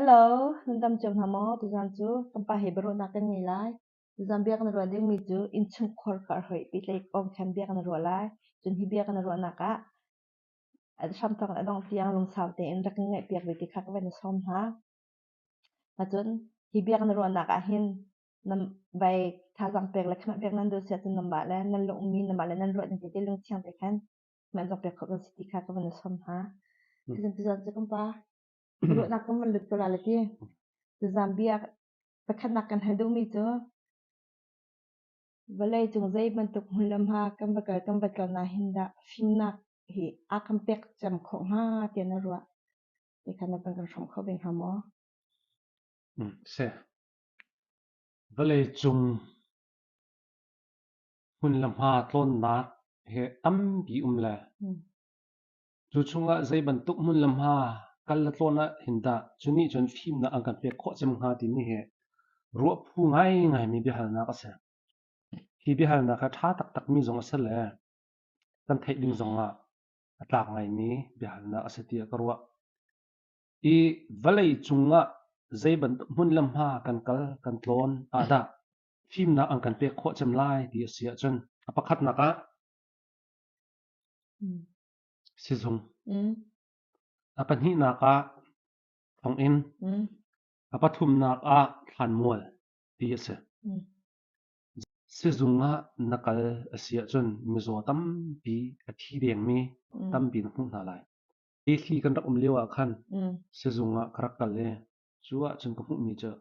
Hello, nan dam cio hna maw? Tuzaan cu kan pa he biaruahnak kan ngei lai. Tuzaan bia kan i ruah dingmi cu innchungkhar karhhoih pehtlaih kong khan bia kan i ruah lai. Cun hi bia kan i ruahnak ah a hramthawk in a dongh tiang lungsau tein rak kan ngaihpiak ve ti kha ka van i sawm hna. Cun hi bia kan i ruahnak ah hin nan vai thazaang pek le khamh pek nan duh si ahcun nanmah le nan lungmi nanmah le nan ruah ning tete lungthiang te khan nan zong pek khawh kan si ti kha ka van i sawm hna. Tuzaan tuzaan cu kan pa ruahnak kan van lut ko la le ti. Tuzaan bia pakhatnak kan hal duhmi cu vawlei cung zei bantuk hmun le hma kan va kal kan va tlawn ah hin dah fimnak hi a kan pek cem khawh hnga tiah na ruah. Ti kha na van kan hrawmh kho ve hnga maw? Si. Vawleicung hmun le hma tlawnnak hi tampi um le cu chungah zei bantuk hmun le hma kal le tlawn ah hin dah cu nih cun fimnak an kan pek khawh cem hnga timi hi ruah phu ngaingaimi biahalnak a si. Hi biahalnak hi a ṭha taktakmi zong a si le kan theih ding zongah a tlak ngaimi biahalnak a si tiah ka ruah. I vawlei cungah zei bantuk hmun le hma kan kal kan tlawn ah dah fimnak an kan pek khawh cem lai ti a si ahcun a pakhatnak ah sizung, a pahnihnak ah thonginn, a pathumnak ah thlanmual ti a si. Sizung ah na kal a si ahcun mizaw tampi a thi dengmi tampi na hmuh hna lai. Thli kan rak um lio ah khan sizung ah ka rak kal i cu ahcun ka hmuhmi cu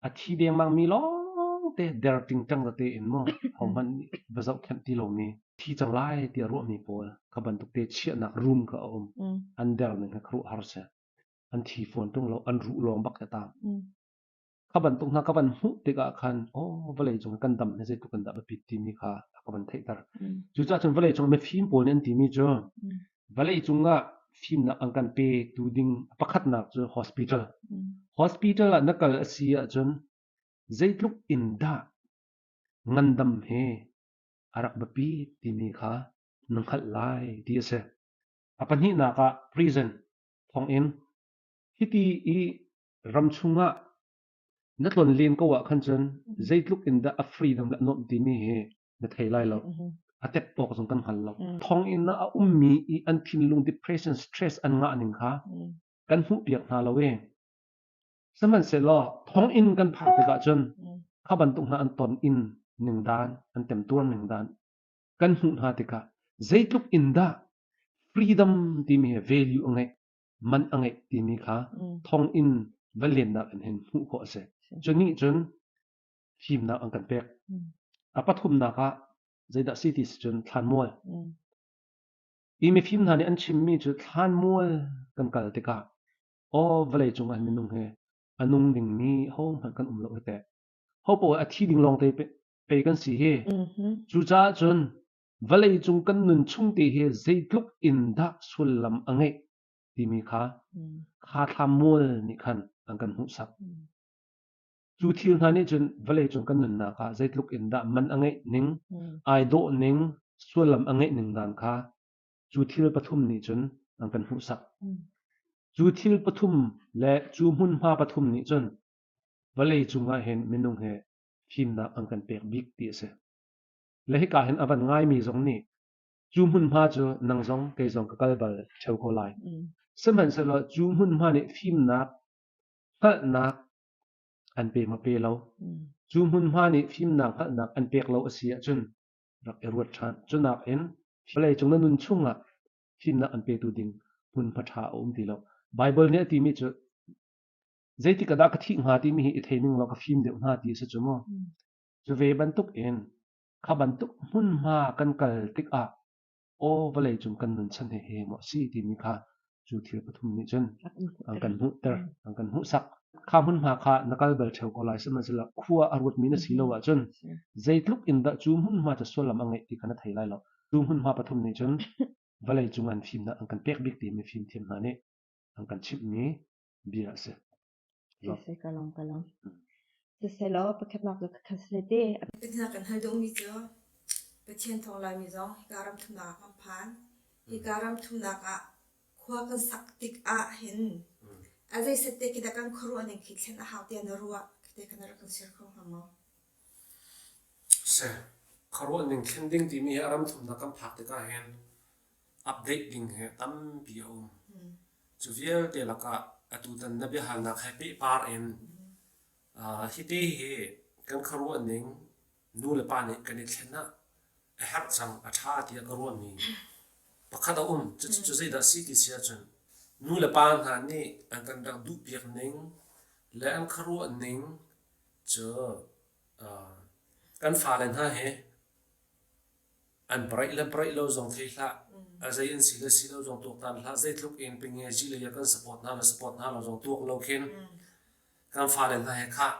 a thi dengmangmi lawngte der tingtang tete in maw hohmanh nih va zohkhenh ti lomi thi cang lai tiah ruahmi pawl kha bantuk te chiahnak room kha a um. An der ning kha khuaruahhar si. An thi fawn ṭung lo, an ruh lawng bak a tang. Kha bantuk hna ka van hmuh tikah khan aw vawleicung kan dam hi zeitluk in dah biapit timi kha a ka van theihter. Cucaah cun vawleicung mifim pawl nih an timi cu vawleicung ah fimnak an kan petu ding pakhatnak cu hospital. Hospital ah na kal a si ahcun zeitluk in dah ngandam hi a rak biapi timi kha na hngalh lai ti a si. A pahnihnak ah prison thonginn hiti i ram chungah na tlonlen ko ah khan cun zeitluk in dah a freedom le a nuamh timi hi na thei lai lo. A tep awk zong kan hngal lo. Thonginn ah a ummi i an thinlung depression stress an ngah ning kha kan hmuhpiak hna lo i sihmanhsehlaw thonginn kan phak tikah cun kha bantuk hna an ton in ning dan an temtuar ning dan kan hmuh hna tikah zeitluk in dah freedom timi hi value a ngeih man a ngeih timi kha thonginn va lennak in hin hmuh khawh a si. Cu nih cun fimnak an kan pek. A pathumnak ah zeidah si ti si cun thlanmual. I mifim hna nih an chimmi cu thlanmual kan kal tikah aw vawlei cungah minung hi a nung dingmi hohmanh kan um lo hi teh. Ho poah a thi ding lawngte pei kan si hi. Cucaah cun Vawleicung kan nun chung te hi zeitluk in dah sullam a ngeih timi kha kha thlam-mual nih khan an kan hmuhsak. Cu thil hna nih cun vawleicung kan nunnak ah zeitluk in dah man a ngeih ning, ai dawh ning, sullam a ngeih ning dan kha cu thil pathum nih cun an kan hmuhsak. Cu thil pathum le cu hmunhma pathum nih cun vawleicung ah hin minung hi fimnak an kan pek bik ti a si. Le hika hin a van ngaimi zong nih cu hmunhma cu nang zong kei zong ka kal bal ṭheo ko lai. Sihmanhsehlaw cu hmunhma nih fimnak, hngalhnak an pe maw pe lo. Cu hmunhma nih fimnak, hngalhnak an pek lo a si ahcun rak i ruat ṭhan. Cu nakin vawleicung na nun chungah fimnak an petu ding hmunhma ṭha a um ti lo. Baibal nih a timi cu zeitik ah dah ka thih hnga timi hi i thei ning law ka fim deuh hnga ti a si cu mu. Cu ve bantukin kha bantuk hmunhma kan kal tikah aw vawleicung kan nunchan hi he maw a si timi kha cu thil pathum nih cun an kan hmuhter, an kan hmuhsak. Kha hmunhma kha na kal bal ṭheo ko lai sihmanhsehlaw khua a ruatmi na si lo ahcun zeitluk in dah cu hmunhma cu sullam a ngeih ti kha na thei lai lo. Cu hmunhma pathum nih cun vawleicung an fimnak an kan pek bik timi fimthiam hna nih an kan chimhmi bia a si. Siseh ka lawm ka lawm. Siseh pakhatnak cu ka khan sile te. Hna kan hal duhmi cu Pathian thawng Laimi zong hika ram thumnak ah kan phan. Hika ram thumnak ah khua kan sak tik ah hin. A zei set te khi dah kan khuaruah ning khi thlen a hau tiah na ruah? Khi te kha na rak kan share kho hnga maw? Si. Khuaruah ning thlen ding timi hi a ram thumnak kan phak tikah hin update ding hi tampi a um. Cu vialte lakah atutan na biahalnak he pehpar in hiti hi kan khuaruah ning nu le pa nih kan i thlen ah a herh cang, a ṭha tiah ka ruahmi pakhat a um. Cucu zeidah a si ti si ahcun nu le pa hna nih an kan rak duhpiak ning le an khuaruah ning cu kan fale hna hi an braih le braih lo zong thei hlah, a zei an si le si lo zong tuaktan hlah, zeitluk in pingeji lei ah kan support hna le support hna lo zong tuak lo khin kan fale hna he khah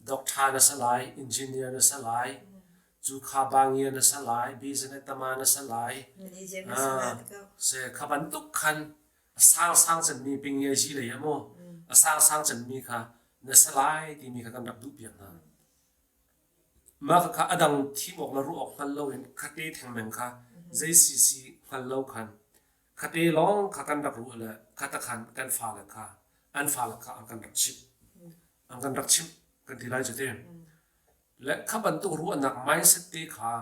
doctor na si lai, engineer na si lai, cu kha bangia na si lai, business tama na si lai, se kha bantuk khan a sangsang cemmi pingeji lei ah mu a sangsang cemmi kha na si lai timi kha kan rak duh piak hna. Mah kha a dang thim awk le ruah awk hngal loin khate thengmeng kha zei sisi hngal lo khan khate lawng kha kan rak ruah le khata khan kan fale kha an fale kha an kan rak chimh. An kan rak chimh kan ti lai cu ti. Le kha bantuk ruahnak mindset te kha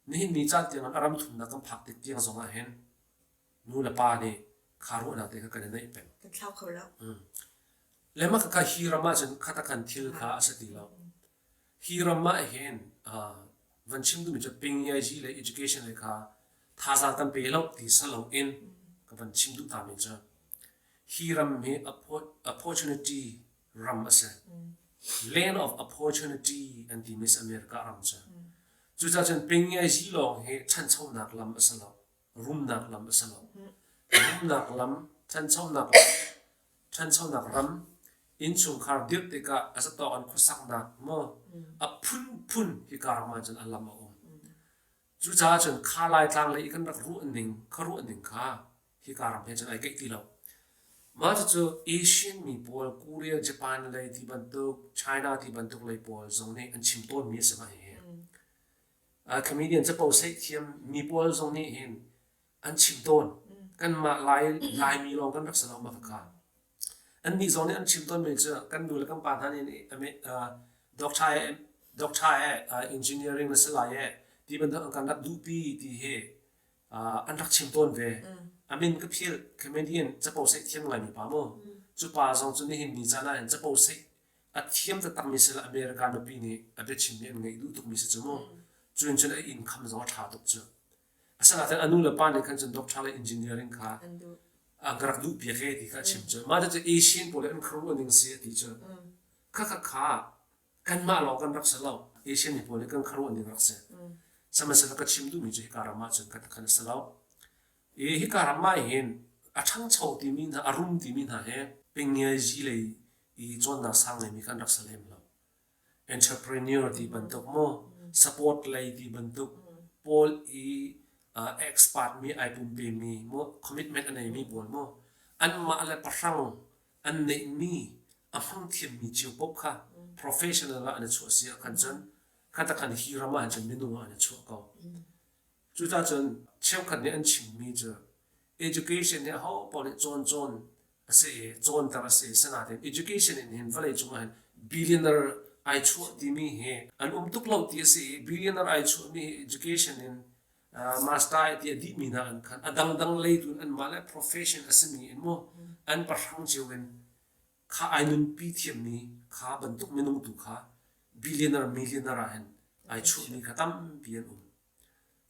nihin ni caan tiang a ram thumnak kan phak tik tiang zong ah hin nu le pa nih kha ruahnak te kha kan i neih peng. Kan thlau kho lo. Le mah kha hi ram ah cun khata khan thil kha a si ti lo. Hi ram ah hin van chim duhmi cu pingyazi le education le kha thazaang kan pe lo ti si loin ka van chim duh ta mi cu hi ram hi opportunity ram a si. Land of opportunity an timi si America ram cu. Cucaah cun pingyazi lawng hi ṭhanchonak lam a si lo. Rumnak lam a si lo. Rumnak lam, ṭhanchonak lam, ṭhanchonak ram, innchungkhar dirh tikah a zatawk an khuasaknak maw a phunphun hika ram ahcun a lam a um. Cucaah cun kha Laitlang lei i kan rak ruah ning, kha ruah ning kha hika ram he cun ai keih ti lo. Mah cucu Asian mi pawl, Korea, Japan lei ti bantuk, China ti bantuk lei pawl zong nih an chim tawnmi a si mah hihi. Comedian capo seih thiam mi pawl zong nih hin an chim tawn. Kanmah Lai, Laimi lawng kan rak si lo mah khakha. Annih zong nih an chim tawnmi cu kan nu le kan pa hna nih doctor he doctor he engineering na si lai he ti bantuk an kan rak duhpi ti hi an rak chim tawn ve. A min ka philh comedian capo seih thiam ngaimi pa mu. Cu pa zong cu nihin ni caan ah hin capo seih a thiam taktakmi si le America nupi nih a biachimmi an ngaih duh tukmi si cu mu. Cu in cun a income zong a ṭha tuk cu. Asinain a nu le pa nih khan cun doctor le engineering kha an ka rak duh piak e ti kha a chim cu. Mah cu Asian pawl an khuaruah ning si a ti cu. Kha kha kha kanmah lawng kan rak si lo. Asian mi pawl nih kan khuaruah ning rak si. Sihmanhsehlaw ka chim duhmi cu hika ram ah cun kan khan a si lo. I hika ram ah hin a ṭhangcho timi hna, a rum timi hna hi pingiazi lei i cawnnak sang ngeimi kan rak si lem lo. Entrepreneur ti bantuk maw, support lei ti bantuk pawl i expert mi ai pumpemi maw, commitment a neimi pawl maw, anmah le pahrang an neihmi a hmang thiammi cio paoh kha professional ah an i chuah si ahkhan cun kha takhan hi ram ah cun minung ah an i chuah ko. Cucaah cun cheukhat nih an chimmi cu education hi aho paoh nih cawn cawn a si i cawnter a si i sinain education in hin vawlei cung ah hin billionaire ai chuah timi hi an um tuk lo ti a si i billionaire ai chuahmi hi education in master ti a dihmi hna an khan a dangdang lei tu in anmah le profession a simi in mu an pahrang cio in kha ai nunpi thiammi kha bantuk minung tu kha billionaire millionaire ah hin ai chuahmi kha tampi an um.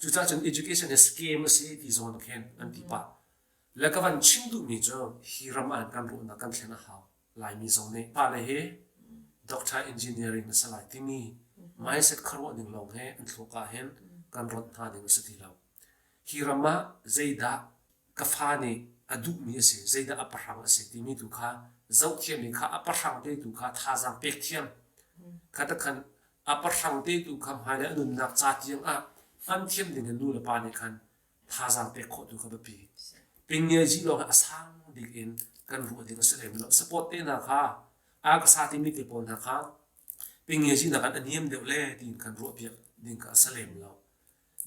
Cucaah cun education hi scam a si ti zawn khin an ti pah. Le ka van chim duhmi cu hi ram ah kan ruahnak kan thlen a hau. Laimi zong nih pale hi doctor engineering na si lai timi mindset khuaruah ning lawng he an thluak ah hin kan rawnh hna ding a si ti lo. Hi ram ah zeidah ka fa nih a duhmi a si, zeidah a pahrang a si timi tu kha zohthiam i kha a pahrang te tu kha thazaang pek thiam. Kha ta khan a pahrang te tu kha hmailei a nunnak ca tiang ah hman thiam ding in nu le pa nih khan thazaang pek khawh tu kha biapi. Pingngezi lawng hi a sang bik in kan ruah ding a si lem lo. Support te hna kha a ka sa timi te pawl hna kha pingngezi nakin a niam deuh le tiin kan ruah piak ding kha a si lem lo.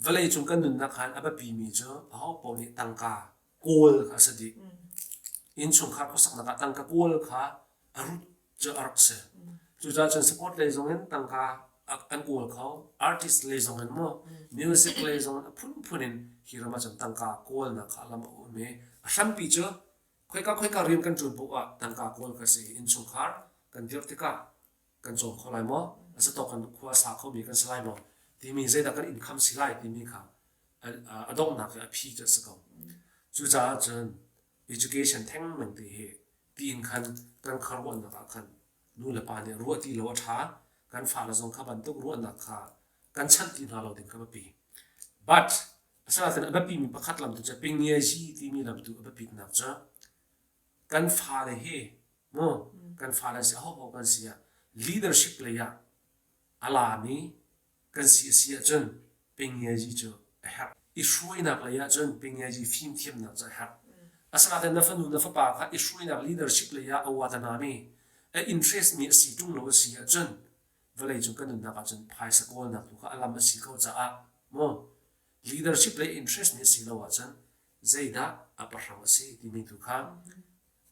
Vawlei cung kan nunnak khan a biapimi cu aho paoh nih tangka kawl kha a si dih. Innchungkhar khuasaknak ah tangka kawl kha a rut cu a rak si. Cucaah cun sport lei zong in tangka an kawl kho, artist lei zong in maw, music lei zong in a phunphun in hi ram ah cun tangka kawlnak kha lam a um i a hrampi cu khoika khoika rian kan ṭuan paoh ah tangka kawl kha si i innchungkhar kan dirh tikah kan cawm kho lai maw, a si tawk in khua a sa khomi kan si lai maw timi zeidah kan income si lai timi kha a donghnak i a phi cu a si ko. Cucaah cun education thengmang ti hi tiin khan kan khuaruahnak ah khan nu le pa nih ruah ti lo a ṭha. Kan fale zong kha bantuk ruahnak kha kan chanh ti hna lo ding kha biapi. But asinain a biapimi pakhat lam tu cu pingiazi timi lam tu a biapitnak cu kan fale hi mu kan fale si ahopaoh kan si ah leadership lei ah a lami kan si a si ahcun pingiazi cu a herh. I hruainak lei ahcun pingiazi fimthiamnak cu a herh. Asinain na fanu na fapa kha i hruainak leadership lei ah a uatanami, a interest mi a si ṭung lo a si ahcun vawlei cung kan nunnak ahcun phaisa kawlnak tu kha a lam a si ko caah mu leadership lei interest mi a si lo ahcun zeidah a pahrang a si timi tu kha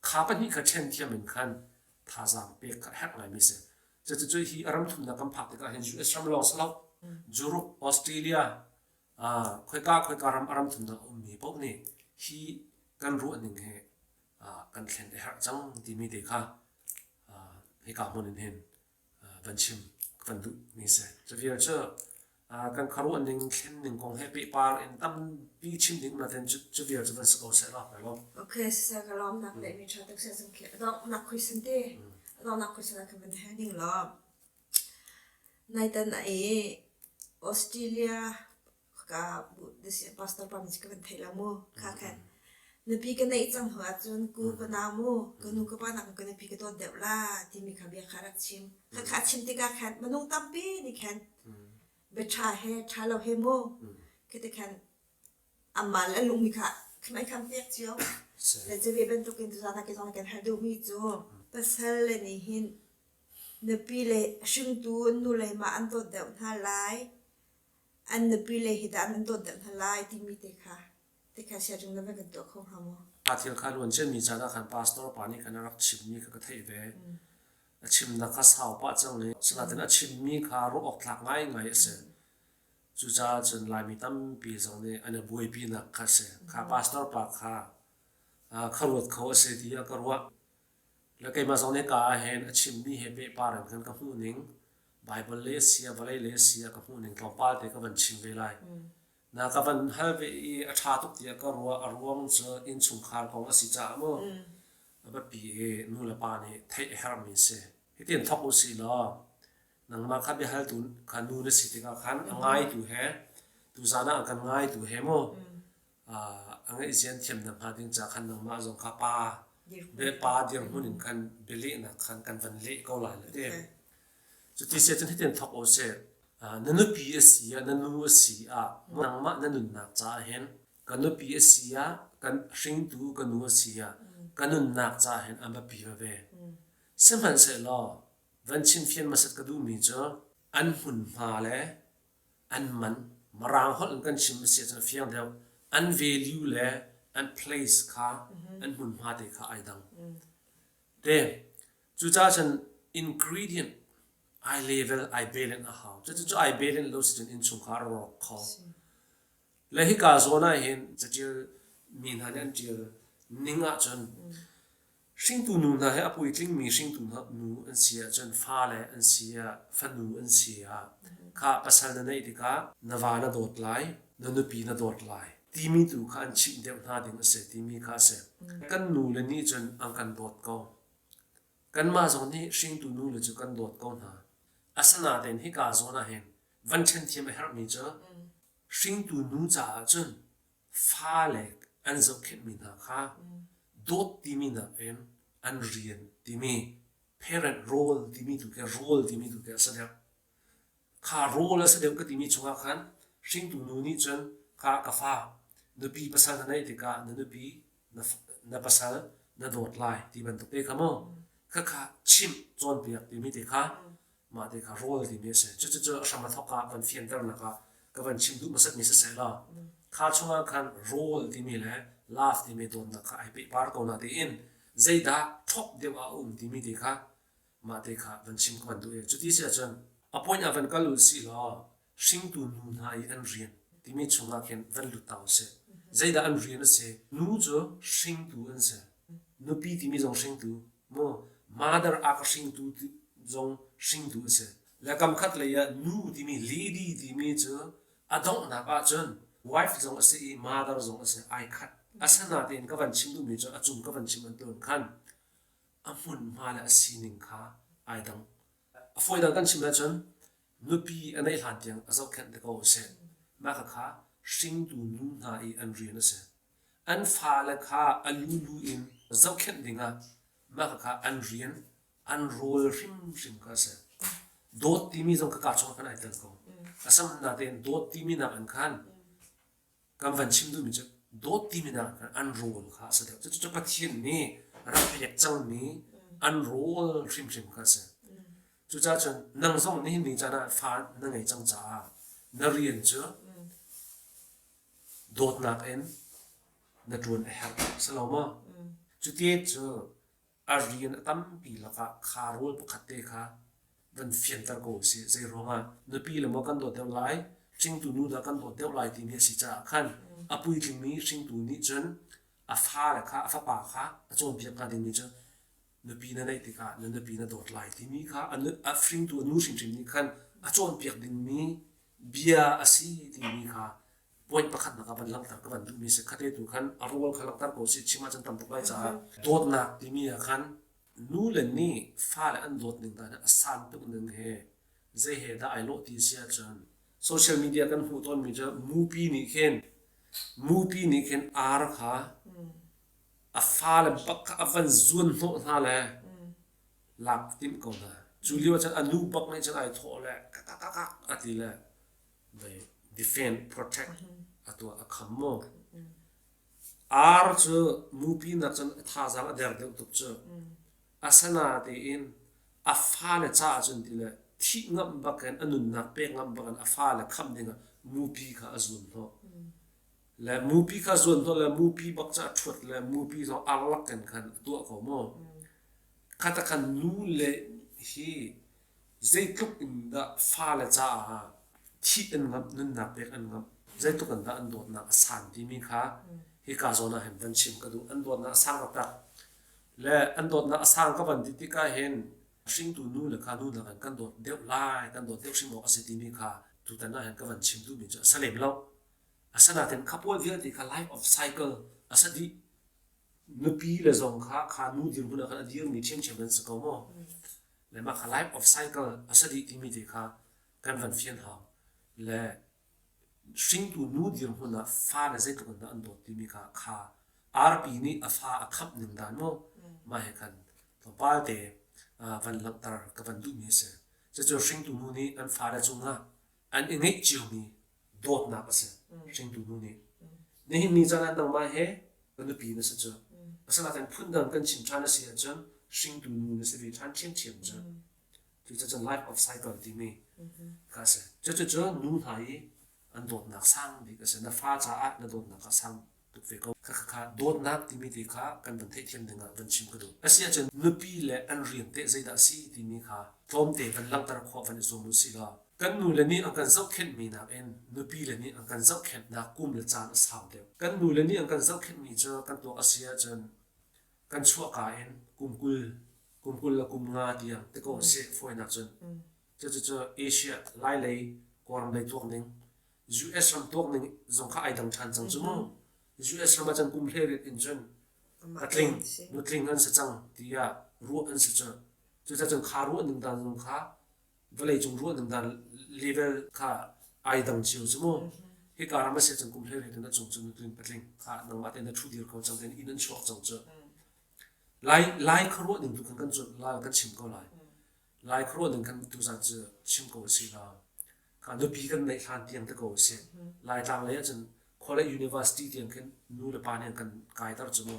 kha pahnih kha ṭhen thiam in khan thazaang pek kha a herh ngaimi a si. Cucu hi a ram thumnak kan phak tikah hin US ram lawng si lo. Europe, Australia, khoika khoika ram a ram thumnak a ummi paoh nih hi kan ruah ning hi kan thlen a herh cang timi te kha hika hmun in hin van chim kan duh mi si. Cu vial cu kan khuaruah ning thlen ning kong he pehpar in tampi chim ding natin cu vial cu van si ko seh law ka lawm. Okay, siseh ka lawm nak le mi tha tuk seh zung khi adong nak khui san te adong nak khui san ka van he ning law naitan a i Australia ka pastor pa ka van thei lo mu kha khan nupi ka neih cang hnu ahcun ku ka nau mu ka nu ka pa nak ka nupi ka dawt deuh la timi kha bia kha rak chim kha kha chim tikah khan minung tampi nih khan bia ṭha he ṭha lo he mu khi khan amah le a lungmi kha khamai kham piak cio le cu ve bantukin tuzaan ah kei zong kan hal duhmi cu pasal le nih hin nupi le hringtu nu le mah an dawt deuh hna lai an nupi le hi dah an dawt deuh hna lai timi te kha te kha siaring na kan tuah kho hnga maw? Kha thil kha luan ciami caan ah khan pastor pa nih khan a rak chimmi kha ka theih ve. A chimnak kha sau pah cang i sinain a chimmi kha ruah awk tlak ngaingai a si. Cucaah cun Laimi tampi zong nih an i buaipinak kha a si. Kha pastor pa kha kha ruat kho a si tiah ka ruah. Le keimah zong nih ka ah hin a chimmi he pehpar in khan ka hmuh ning Baibal lei a si ah vawlei lei a si ah ka hmuh ning tlawmpal te ka van chim ve lai. Na ka van hal ve i a ṭha tuk tiah ka ruah. A ruang cu innchungkhar kong a si caah mu a biapi i nu le pa nih theih a herhmi a si. Hitin thawk u sih law nangmah kha biahaltu kha nu na si tikah khan a ngaitu he tuzaan ah a kan ngaitu he mu a ngaihzian thiam nakhnga ding ca khan nangmah zong kha pa pa dirhmun in khan bialehnak khan kan van leh ko lai le ti. Cuti si ahcun hitin thawk u sih. Na nupi a si ah, na nu a si ah, nangmah na nunnak caah hin ka nupi a si ah, kan hringtu ka nu a si ah, ka nunnak caah hin a biapi veve. Sihmanhsehlaw van chimfian hmasat ka duhmi cu an hmunhma le an man Mirang holh in kan chim a si ahcun a fiang deuh. An value le an place kha an hmunhma te kha ai dang. Te cucaah cun ingredient ai level ai balance a hau. Cucu ai balance lo si cun innchungkhar a rawk kho. Le hika zawn ah hin catial mi hna nih an tial ning ahcun Hringtu nu hna hi a puitlingmi hringtu nu an si ahcun fale an si ah fanu an si ah kha pasal na neih tikah na va na dawt lai, na nupi na dawt lai timi tu kha an chimh deuh hna ding a si timi kha a si. Kan nule nih cun an kan dawt ko. Kanmah zong nih hringtu nule cu kan dawt ko hna. Asinain hika zawn ah hin van ṭhen thiam a herhmi cu hringtu nu caah cun fale an zohkhenhmi hna kha dawt timi nakin an rian timi parent role timi tu khi role timi tu khi a si deuh. Kha role a si deuh ka timi chungah khan hringtu nu nih cun kha ka fa nupi pasal na neih tikah na nupi na pasal na dawt lai ti bantuk te kha mu khakha chimh cawnpiak timi te kha mah te kha rawl timi a si. Cucu a hram a thawk ah van fianternak ah ka van chim duh hmasatmi siseh law kha chungah khan rawl timi le love timi dawtnak kha ai pehpar ko na tiin. Zeidah ṭhawk deuh ah a um timi te kha mah te kha van chim ka van duh i cuti si ahcun a point ah van kal u sih law hringtu nu hna i an rian timi chungah khin van lut ta usih. Zeidah an rian a si? Nu cu hringtu an si. Nupi timi zong hringtu, mu mother a ka hringtu zong hringtu a si. Le kam khat lei ah nu timi lady timi cu a donghnak ahcun wife zong a si i mother zong a si ai khat. Asinain ka van chim duhmi cu a cung ka van chim bantukin khan a hmunhma le a sining kha ai dang. A fawinak kan chim ahcun nupi a neih hlan tiang a zohkhenh te ko a si. Mah khakha hringtu nu hna i an rian a si. An fale kha a lulu in zohkhenh dingah mah khakha an rian, an rawl hrimhrim kha a si. Dawt timi zong khaka chungah khan ai tel ko. Asinain dawt timi nakin khan kan van chim duhmi cu dawt timi nakin an rawl kha a si deuh. Cucu Pathian nih rak pek cangmi an rawl hrimhrim kha a si. Cucaah cun nang zong nihin ni caan ah fa na ngei cang caah na rian cu dawtnak in na ṭuan a herh si lo maw? Cuti cu a rian a tampi lakah kha rawl pakhat te kha van fianter ko usih. Zei ruangah nupi le maw kan dawt deuh lai, hringtu nu dah kan dawt deuh lai timi a si caah khan a puitlingmi hringtu nih cun a fale kha a fapa kha a cawnpiak hnga dingmi cu nupi na neih tikah na nupi na dawt lai timi kha a hringtu a nu hrimhrim nih khan a cawnpiak dingmi bia a si timi kha point pakhatnak ah van langhter ka van duhmi si khate tu khan a rawl kha langhter ko si chim ahcun tam tuk lai caah dawtnak timi ah khan nu le nih fale an dawt ning dan a san tuk ning he zei he dah ai lawh ti si ahcun social media kan hmuh tawnmi cu mupi nih khin mupi nih khin ar kha a fale bak kha a van zuan hnawh hna le lak a timh ko hna cu lio ah cun a nu bak nih cun ai thawh le kakakakak a ti le They defend, protect a tuah a kham maw? Ar cu mupi nak cun a thazaang a der deuh tuk cu. Asanatein a fale caah cun ti le thih ngamh bakin a nunnak pek ngamh bakin a fale khamh dingah mupi kha a zuan hnawh. Le mupi kha zuan hnawh le mupi bak cu a ṭhuat le mupi zong arlak in khan a tuah ko maw? Khata khan nu le hi Zeitluk in dah fale caah thih an ngamh, nunnak pek an ngamh, zeitluk in dah an dawtnak a san timi kha hika zawn ah hin van chim ka duh. An dawtnak a sang taktak. Le an dawtnak a sang ka van ti tikah hin hringtu nu le kha nu nakin kan dawt deuh lai, kan dawt deuh hrim awk a si timi kha tutan ah hin ka van chim duhmi cu a si lem lo. Asinain kha pawl vialte kha life of cycle a si dih. Nupi le zong kha kha nu dirhmun ah khan a dirmi ṭhiamṭhiam an si ko maw? Le mah kha life of cycle a si dih timi te kha kan van fian hau. Le hringtu nu dirhmun ah fale zeitluk in dah an dawt timi kha kha arpi nih a fa a khamh ning dan mu mah he khan tlawmpal te van langhter ka van duhmi a si. Cucu hringtu nu nih an fale cungah an i ngeih ciomi dawtnak a si hringtu nu nih. Nihin ni caan ah nangmah he ka nupi na si cu. Asinain phundang kan chim ṭhan a si ahcun hringtu nu na si ve ṭhan ṭhiamṭhiam cu. Cucaah life of cycle timi kha a si. Cucu nu hna i an dawtnak sang bik a si. Na fa caah na dawtnak a sang tuk ve ko. Khakha dawtnak timi te kha kan van theihthiam ding ah van chim ka duh. Asi ahcun nupi le an rian teh zeidah a si timi kha tlawmte van langhter khawh van i zuam u sih law kan nule nih an kan zohkhenhmi nakin nupi le nih an kan zohkhenhnak kum le caan a sau deuh. Kan nule nih an kan zohkhenhmi cu kan tuak a si ahcun kan chuahka in kum 20, kum 20 le kum nga tiang ti ko sih fawinak cun. Cucu Asia Lailei Kawlram lei tuak ning US ram tuak ning zong kha ai dang ṭhan cang cu mu. US ram ah cun kum 18 in cun patling nutling an si cang tiah ruah an si cu. Cucaah cun kha ruah ning dan zong kha vawleicung ruah ning dan level kha ai dang cio cu mu. Hika ram a si cun kum 18 in a cung cun nutling patling kha nangmah tein na ṭhu dir ko cang tein inn an chuak cang cu. Lai Lai khuaruah ning tu khan kan cuanh lai kan chim ko lai. Lai khuaruah ning khan tuzan cu chim ko a si lo. Kha nupi kan neih hlan tiang te ko a si. Laitlang lei ahcun college university tiang khin nu le pa nih an kan kaiter cu mu.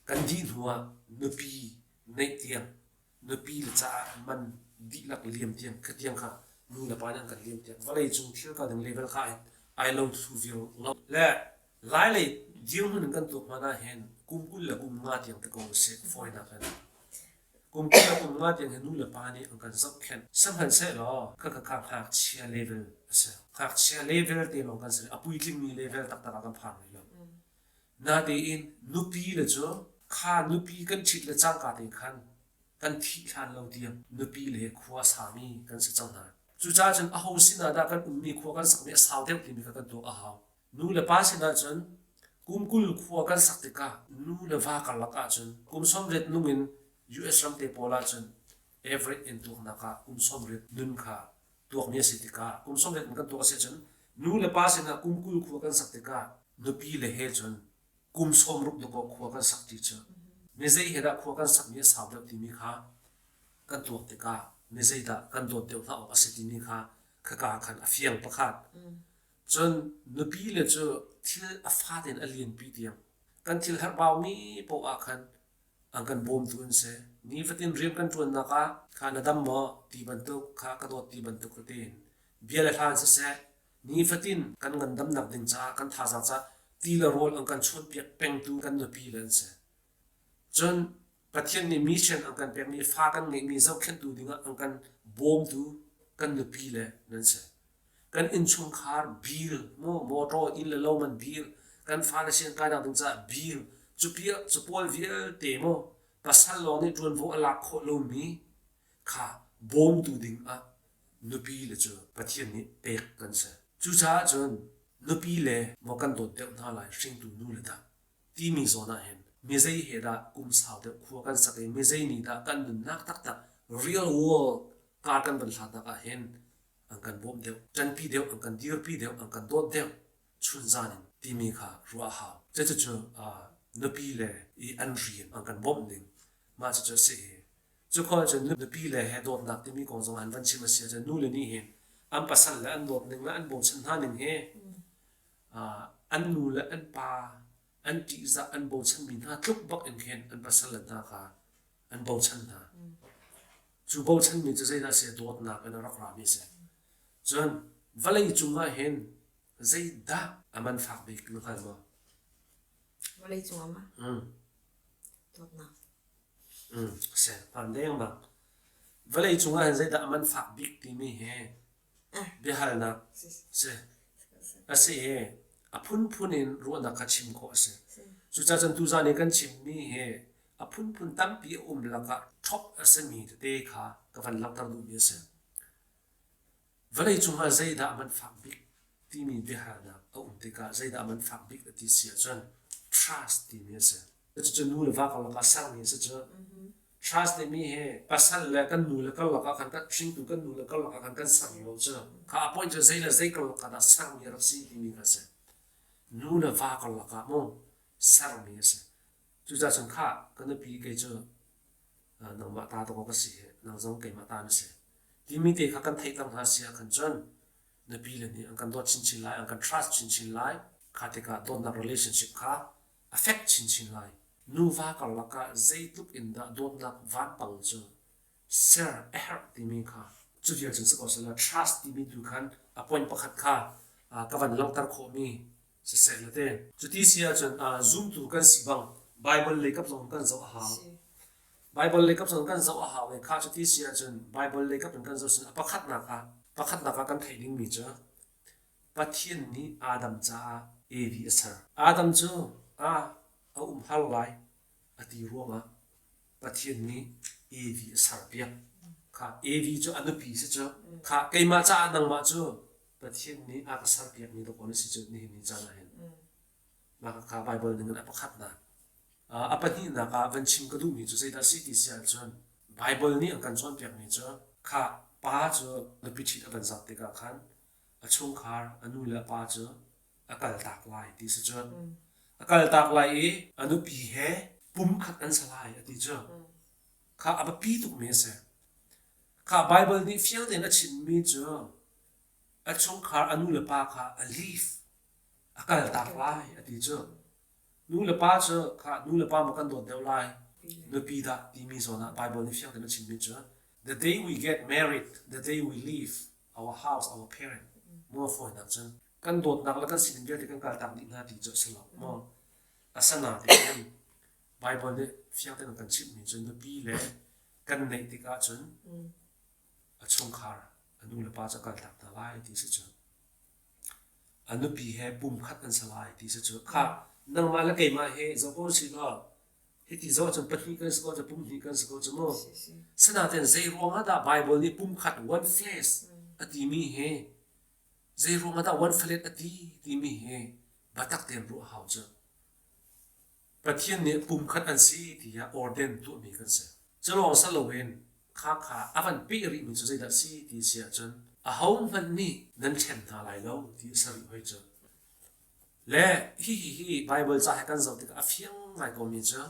Kan dih hnu ah nupi neih tiang nupi le caah man dihlak liam tiang kha tiang kha nu le pa nih an kan liam tiang vawlei cung thil kal ding level kha ai lo thlu vial lo. Le Lailei Dirhmun in kan tuak hmanh ahhin kum 20 le kum nga tiang te ko usih fawinak in. Kum 20 le kum nga tiang hi nu le pa nih an kan zohkhenh. Sihmanhsehlaw khakha ngakchia level a si. Ngakchia level te lawng kan si. A puitlingmi level taktak ah kan phan rih lo. Natein nupi le cu kha nupi kan ṭhit le cangka te khan kan thih hlan lo tiang nupi le khua sami kan si cang hna. Cucaah cun aho sinah dah kan ummi khua kan sakmi a sau deuh timi kha kan tuak a hau. Nu le pa sinah cun kum 20 khua kan sak tikah nu le va karlak ahcun kum 80 nung in US ram te pawl ahcun average in tuaknak ah kum 80 nun kha tuakmi a si tikah kum 80 in kan tuak a si ahcun nu le pa sinah kum 20 khua kan sak tikah nupi le he cun kum 60 dakaw khua kan sak ti cu mi zei he dah khua kan sakmi a sau deuh timi kha kan tuak tikah mi zeidah kan dawt deuh hna awk a si timi kha khaka khan a fiang pakhat. Cun nupi le cu thil a fate in a lianpi tiang kan thil herhbaumi paoh ah khan an kan bawmtu an si. Nifatin rian kan ṭuannak ah kha na dam maw ti bantuk, kha ka dawt ti bantuk tete in bia le hla in siseh, nifatin kan ngandamnak ding caah kan thazaang caah ti le rawl an kan chawnpiak pengtu kan nupi le an si. Cun Pathian nih mission an kan pekmi fa kan ngeihmi zohkhenhtu dingah an kan bawmtu kan nupi le nan si. Kan innchungkhar bill, maw motor inn le lo man bill, kan fale sian kainak ding caah bill, cupiah cupawl vialte maw pasal lawng nih ṭuanvo a lak khawh lomi kha bawmtu ding ah nupi le cu Pathian nih pek kan si. Cucaah cun nupi le maw kan dawt deuh hna lai hringtu nu le dah timi zawn ah hin mi zei he dah kum sau deuh khua kan sak i mi zei nih dah kan nunnak taktak real world kar kan van hlatnak ah hin an kan bawmh deuh, ṭanpi deuh, an kan dirpi deuh, an kan dawt deuh chunzan in timi kha ruah a hau. Cucu nupi le i an rian an kan bawmh ning mah cucu a si i cu khua cun nupi le he dawtnak timi kong zong han van chim a si ahcun nu le nih hin an pasal le an dawt ning le an bochan hna ning hi an nu le an pa an ṭihzah an bochanmi hna tluk bak in khin an pasal le hna kha an bochan hna. Cu bochanmi cu zeidah a si? Dawtnak in a rak rami a si. Cun vawlei cung ah hin zeidah a man fak bik na hngal maw? Vawlei cung ah ma? Dawtnak. Si, hmaan dengmang. Vawlei cung ah hin zeidah a man fak bik timi hi biahalnak si. A si i a phunphun in ruahnak kha chim khawh a si. Cucaah cun tuzaan i kan chimmi hi a phunphun tampi a um lakah ṭhop a simi tete kha ka van langhter duhmi a si. Vawleicung ah zeidah a man fak bik timi biahalnak a um tikah zeidah a man fak bik a ti si ahcun trust timi a si. Cucu nu le va karlak ah sermi a si cu. Trust timi hi pasal le kan nu le karlak ah khan kan hringtu kan nu le karlak ah khan kan sermi lo cu. Kha a point cu zei le zei karlak ah dah sermi a rak si timi kha a si. Nu le va karlak ah mu sermi a si. Cucaah cun khah ka nupi kei cu nangmah ta dawh ka si hi nang zong keimah ta na si timi te kha kan theihter hna si ahkhan cun nupi le nih an kan dawt chinchin lai an kan trust chinchin lai kha tikah dawtnak relationship kha a fek chinchin lai nuva karlak ah zeitluk in dah dawtnak vanpang cu ser a herh timi kha cu vial cun si ko sehla trust timi tu khan a point pakhat kha ka van langhter khawhmi siseh le te. Cuti si ahcun zumtu kan si bang Bible lei kap zong kan zoh a hau. Bible lei kap zong kan zoh a hau i kha cuti si ahcun Bible lei kap in kan zoh sin a pakhatnak ah pakhatnak ah kan theih dingmi cu Pathian nih Adam caah Evi a ser. Adam cu a a umhar lai a ti ruangah Pathian nih Evi a serpiak. Kha Evi cu a nupi si cu. Kha keimah caah nangmah cu Pathian nih a ka serpiakmi dawkaw na si cu nihin ni caan ah hin. Mah kha Baibal ning in a pakhatnak. A pahnihnak ah van chim ka duhmi cu zeidah a si ti si ahcun Baibal nih an kan cawnpiakmi cu kha pa cu nupi ṭhit a van zat tikah khan a chungkhar a nu le a pa cu a kaltak lai ti si cu. A kaltak lai i a nupi he pumkhat an si lai a ti cu. Kha a biapi tukmi a si. Kha Baibal nih fiang tein a chimmi cu a chungkhar a nu le pa kha a leave a kaltak lai a ti cu. Nu le pa cu kha nu le pa maw kan dawt deuh lai nupi dah timi zawn ah Baibal nih fiang tein a chimmi cu the day we get married, the day we leave our house, our parent maw fawinak cun kan dawtnak le kan sining vialte kan kaltak dih hna ti cu a si lo maw. Asinain Baibal nih fiang tein a kan chimhmi cu nupi le kan neih tikah cun a chungkhar a nu le pa cu a kaltak hna lai ti si cu. A nupi he pumkhat an si lai ti si cu. Khah, nangmah le keimah hi zoh ko usih law hiti zoh ahcun pahnih kan si ko cu pumhnih kan si ko cu mu. Sinain zei ruangah dah Baibal nih pumkhat one flesh a timi hi zei ruangah dah one flesh a ti timi hi biatak tein ruah hau cu. Pathian nih pumkhat an si tiah orden tuahmi kan si. Cu lawng si loin khakha a van peh rihmi cu zeidah si ti si ahcun ahohmanh nih nan ṭhen hna lai lo ti a si rih hoi cu. Le hihi hi Baibal ca he kan zoh tikah a fiang ngai komi cu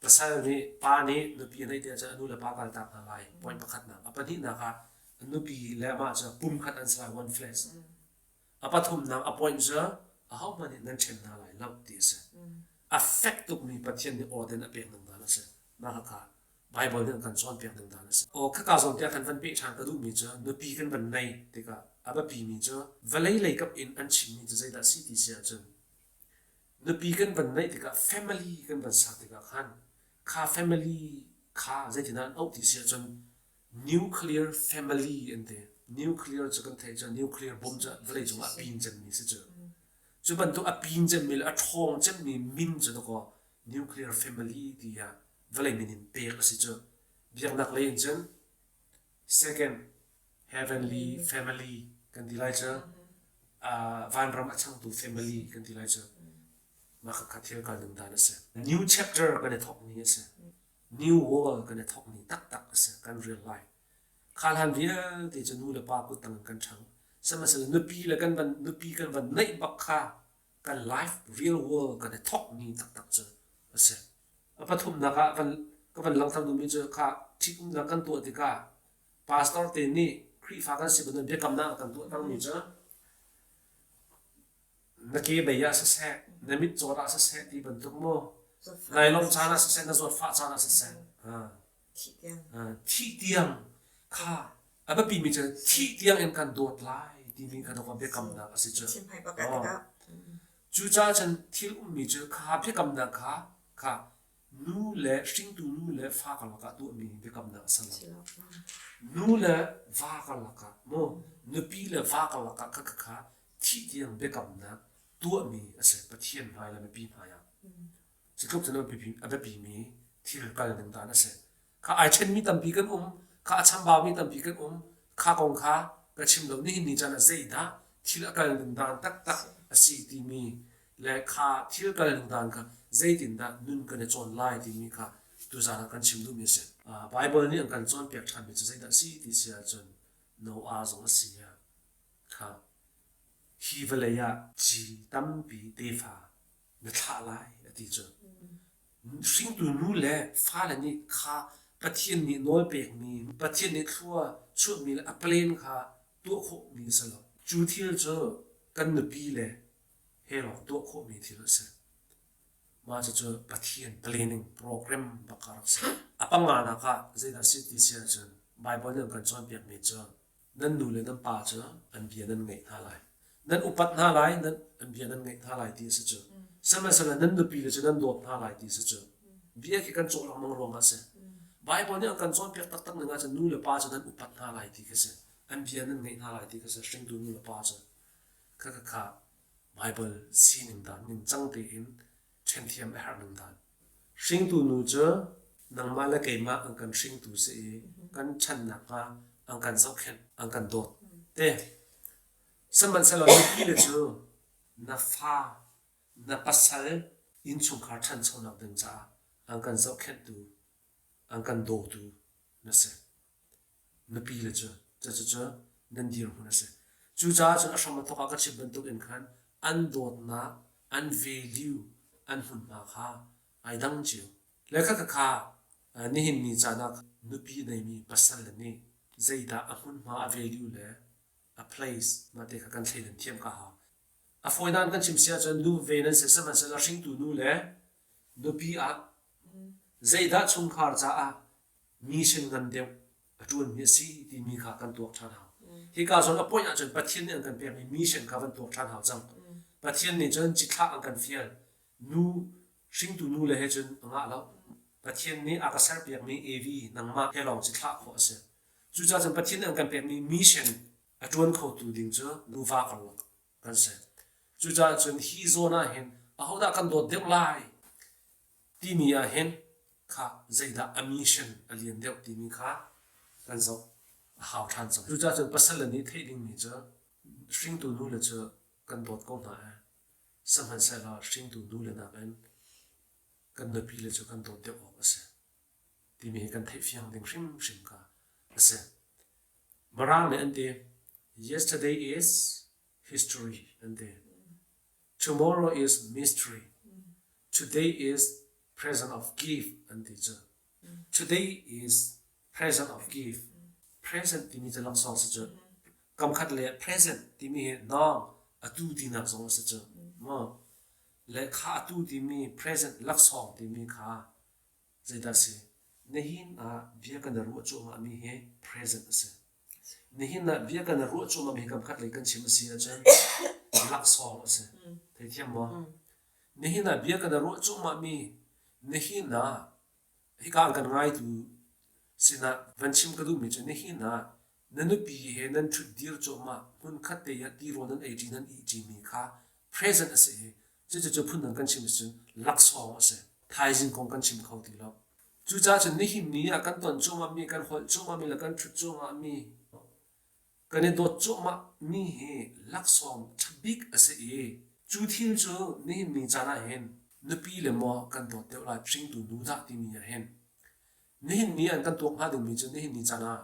pasal nih pa nih nupi a neih te ahcun a nu le pa kaltak hna lai point pakhatnak. A pahnihnak ah a nupi le amah cu pumkhat an si lai one flesh. A pathumnak a point cu ahohmanh nih nan ṭhen hna lai lo ti a si. A fek tukmi Pathian nih orden a pek ning dan a si. Mah kha Baibal nih an kan cawnpiak ning dan a si. Aw khaka zawn tiah khan van peh ṭhan ka duhmi cu nupi kan van nei tikah a biapimi cu vawlei lei kap in an chimmi cu zeidah a si ti si ahcun nupi kan van neih tikah family kan van ser tikah khan kha family kha zeitindah an auh ti si ahcun Nuclear family an ti. Nuclear cu kan theih cu nuclear bomb cu vawlei cung ah a pin cemmi si cu. Cu bantuk a pin cemmi le a ṭhawng cemmi min cu dakaw nuclear family tiah vawlei min in pek a si cu. Biaknak lei in cun second heavenly family kan ti lai cu. Uh, vanram a changtu family kan ti lai cu. Mah kha thil kal ning dan a si. New chapter kan i thawk ni a si. New World kan i thawkmi taktak a si, kan rel lai. Kha hlan vialte cu nu le pa kuttang in kan ṭhang. Sihmanhsehlaw nupi le kan van nupi kan van neih bak kha kan life real world kan i thawkmi taktak cu a si. A pathumnak ah van ka van langhter duhmi cu kha ṭhitumnak kan tuah tikah pastor te nih Khrihfa kan si bantuk biakamnak kan tuahtermi cu Na kebei ah siseh, na mitcaw ah siseh ti bantuk mu nai lawmh caan ah siseh, na zawtfah caan ah siseh, thih tiang kha a biapimi cu thih tiang in kan dawt lai timi kha dawk biakamnak a si cu. Cucaah cun thil ummi cu kha biakamnak kha kha nu le hringtu nu le fa karlak ah tuahmi biakamnak a si lo. Nu le va karlak ah mu nupi le va karlak ah kha kha thih tiang biakamnak tuahmi a si Pathian hmai le mipi hmai ah. Cu tluk cun a biapimi thil kal ning dan a si. Kha ai ṭhenmi tampi kan um, kha a chambaumi tampi kan um, kha kong kha ka chim lo. Nihin ni caan ah zeidah thil a kal ning dan taktak a si timi le kha thil kal ning dan kha zeitindah nun kan i cawn lai timi kha tuzaan ah kan chim duhmi a si. Baibal nih an kan cawnpiak ṭhanmi cu zeidah a si ti si ahcun Noah zong a si ah kha hi vawlei ah ci tampi tefa na thlah lai a ti cu. Hringtu nu le fale nih kha Pathian nih nawl pekmi, Pathian nih thlua chuahmi le a plan kha tuah khawhmi a si lo. Cu thil cu kan nupi le he lawng tuah khawhmi thil a si. Mah cucu Pathian planning program bak a rak si. A panganak ah zeidah a si ti si ahcun Baibal nih an kan cawnpiakmi cu nan nu le nan pa cu an bia nan ngaih hna lai. Nan upat hna lai, nan an bia nan ngaih hna lai ti a si cu. Sihmanhsehlaw nan nupi le cu nan dawt hna lai ti a si cu. Bia khi kan cawh lengmang ruangah a si. Baibal nih an kan cawnpiak taktak ning ahcun nu le pa cu nan upat hna lai ti khi a si. An bia nan ngaih hna lai ti khi a si. Hringtu nu le pa cu. Kha kha kha Baibal sining dan ningcang tein ṭhenthiam a herh ning dan. Hringtu nu cu nangmah le keimah an kan hringtu si i kan ṭhannak hnga an kan zohkhenh, an kan dawt te. Sihmanhsehlaw nupi le cu na fa, na pasal innchungkhar ṭhanchonak ding caah an kan zohkhenhtu, an kan dawtu na si. Nupi le cu cucu nan dirhmun a si. Cucaah cun a hram a thawk ah ka chim bantuk in khan an dawtnak, an value, an hmunhma kha ai dang cio. Le kha kha nihin ni caan ah nupi neimi pasal le nih zeidah a hmunhma, a value le a place mah te kha kan thleidan thiam ka hau. A fawinak in kan chim si ahcun nu ve nan si sihmanhsehlaw hringtu nu le nupi ah zeidah chungkhar caah mission ngan deuh a ṭuanmi a si timi kha kan tuak ṭhan hau. Hika zawn a point ahcun Pathian nih an kan pekmi mission kha van tuak ṭhan hau cang. Pathian nih cun cithlah an kan fial. Nu hringtu nu le he cun a ngah lo. Pathian nih a ka serpiakmi Evi nangmah he lawng ci thlah khawh a si. Cucaah cun Pathian nih an kan pekmi mission a ṭuan khotu ding cu nuva karlak kan si. Cucaah cun hi zawn ah hin ahodah kan dawt deuh lai timi ah hin kha zeidah a mission a lian deuh timi kha kan zoh a hau ṭhan cang. Cucaah cun pasal le nih theih dingmi cu hringtu nule cu kan dawt ko hna ee. Sihmanhsehlaw hringtu nule nakin kan nupile cu kan dawt deuh awk a si timi hi kan theihfiang ding hrimhrim kha a si. Mirang nih an ti, yesterday is history an ti. Tomorrow is mystery. Today is present of gift an ti cu. Today is present of gift. Present timi cu laksawng si cu. Kamkhat le present timi hi nawng atu tinak zong a si cu. Maw? Le kha atu timi present laksawng timi kha zeidah si? Nihin ah bia kan i ruah cuahmahmi hi present a si. Nihin ah bia kan i ruah cuahmahmi hi kamkhat lei kan chim a si ahcun laksawng a si. Theithiam maw? Nihin ah bia kan i ruah cuahmahmi nihin ah hika an kan ngaitu sinah van chim ka duhmi cu nihin ah na nupi he nan ṭhutdir cuahmah hmunkhat te ah tirawl nan eiṭi nan ihṭimi kha present a si i cucu phundang kan chim ahcun laksawng a si. Thaizing kong kan chim kho ti lo. Cucaah cun nihin ni ah kan ton cuahmahmi, kan holh cuahmahmi le kan ṭhut cuahmahmi kan i dawt cuahmahmi hi laksawng ṭha bik a si i cu thil cu nihin ni caan ah hin nupi le maw kan dawt deuh lai hringtu nu dah timi ah hin nihin ni an kan tuak hnga dingmi cu nihin ni caan ah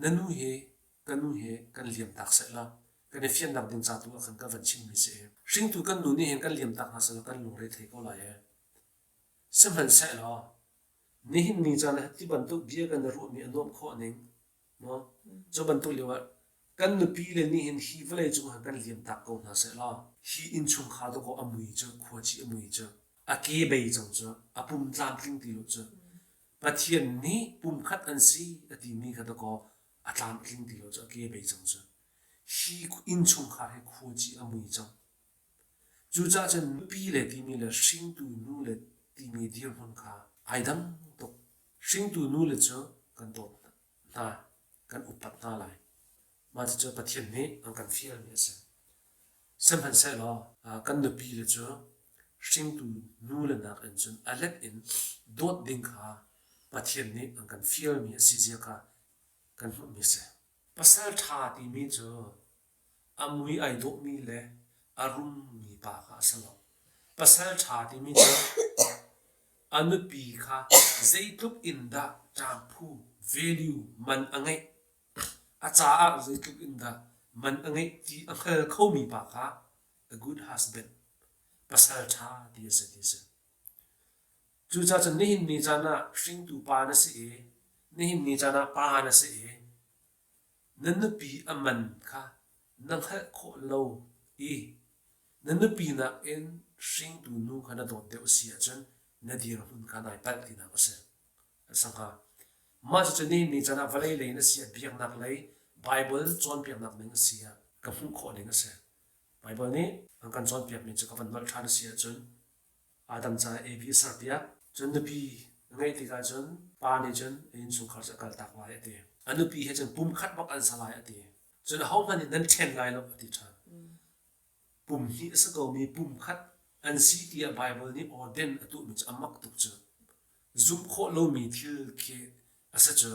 na nu he ka nu he kan liamtak sehla kan i fiannak ding ca tu ah khan ka van chimmi si. Hringtu kan nu nih hin kan liamtak hna sehla kan lungre thei ko lai ee. Sihmanhsehlaw nihin ni caan ah ti bantuk bia kan i ruahmi a nuamh khawh ning maw cu bantuk lio ah kan nupi le nih hin hi vawlei cung ah kan liamtak ko hna sehlaw hi innchungkhar dawkaw a mui cu khuaci a mui cu a ke bei cang cu a pum tlamtling ti lo cu Pathian nih pumkhat an si a timi kha dawkaw a tlamtling ti lo cu a ke bei cang cu hi innchungkhar hi khuaci a mui cang. Cucaah cun nupi le timi le hringtu nu le timi dirhmun kha ai dang tuk. Hringtu nu le cu kan dawt hna, kan upat hna lai. Mah cucu Pathian nih an kan fialmi a si. Sihmanhsehlaw kan nupi le cu hringtu nu le nakin cun a let in dawt ding kha Pathian nih an kan fialmi a si zia kha kan hmuhmi a si. Pasal ṭha timi cu a mui ai dawhmi le a rummi pa kha a si lo. Pasal ṭha timi cu a nupi kha zeitluk in dah ṭaangphu value man a ngeih, a caah zeitluk in dah man a ngeih ti a hngal khomi pa kha a good husband, pasal ṭha ti a si ti a si. Cucaah cun nihin ni caan ah hringtu pa na si i nihin ni caan ah pa na si i Na nupi a man kha na hngalh khawh lo i na nupi nakin hringtu nu kha na dawt deuh a si ahcun na dirhmun kha nai palh tinak a si. A si hnga. Mah cucu nihin ni caan ah vawlei lei in a si ah biaknak lei Baibal cawnpiaknak ning a si ah ka hmuh khawh ning a si. Baibal nih an kan cawnpiakmi cu ka van nolh ṭhan a si ahcun Adam caah Evi a serpiak. Cun nupi a ngeih tikah cun pa nih cun a innchungkhar cu a kaltak lai a ti. A nupi he cun pumkhat bak an sa lai a ti. Cun ahohmanh nih nan ṭhen lai lo a ti ṭhan. Pum hnih a si komi pumkhat an si tiah Baibal nih orden a tuahmi cu a mak tuk cu. Zumh khawh lomi thil khi a si cu.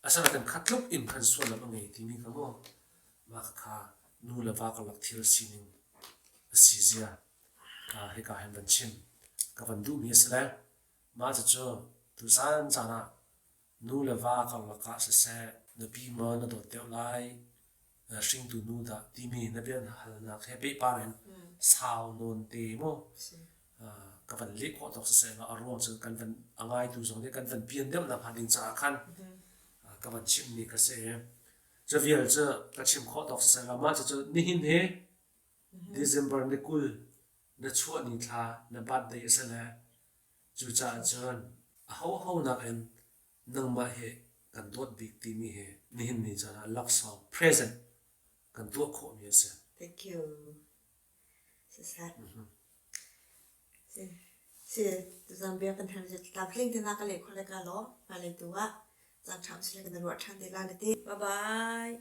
Asinain kha tluk in khan sullam a ngei timi kha maw mah kha nu le va karlak thil sining a si zia hika hin van chim ka van duhmi a si le mah cucu tuzan caan ah nu le va karlak ah siseh nupi maw na dawt deuh lai hringtu nu dah timi na biahalnak he pehpar in sau nawn te mu ka van leh khawh tawk siseh law a ruang cu kan van a ngaitu zong nih kan van pian deuh nak hnga ding caah khan ka van chimmi ka si. Cu vial cu ka chim khawh tawk siseh law mah cucu nihin hi December ni 20 na chuah ni thla na birthday a si le cucaah cun ahoho nakin nangmah hi kan dawt bik timi hi nihin ni caan ah laksawng present kan tuah khawhmi a si. Thank you. Siseh. Si si tuzan bia kan hal tlamtling te na ka leh khawh le ka lawm. Hmailei tu ah caan ṭha um sile kan i ruah ṭhan te lai le ti. Bye bye.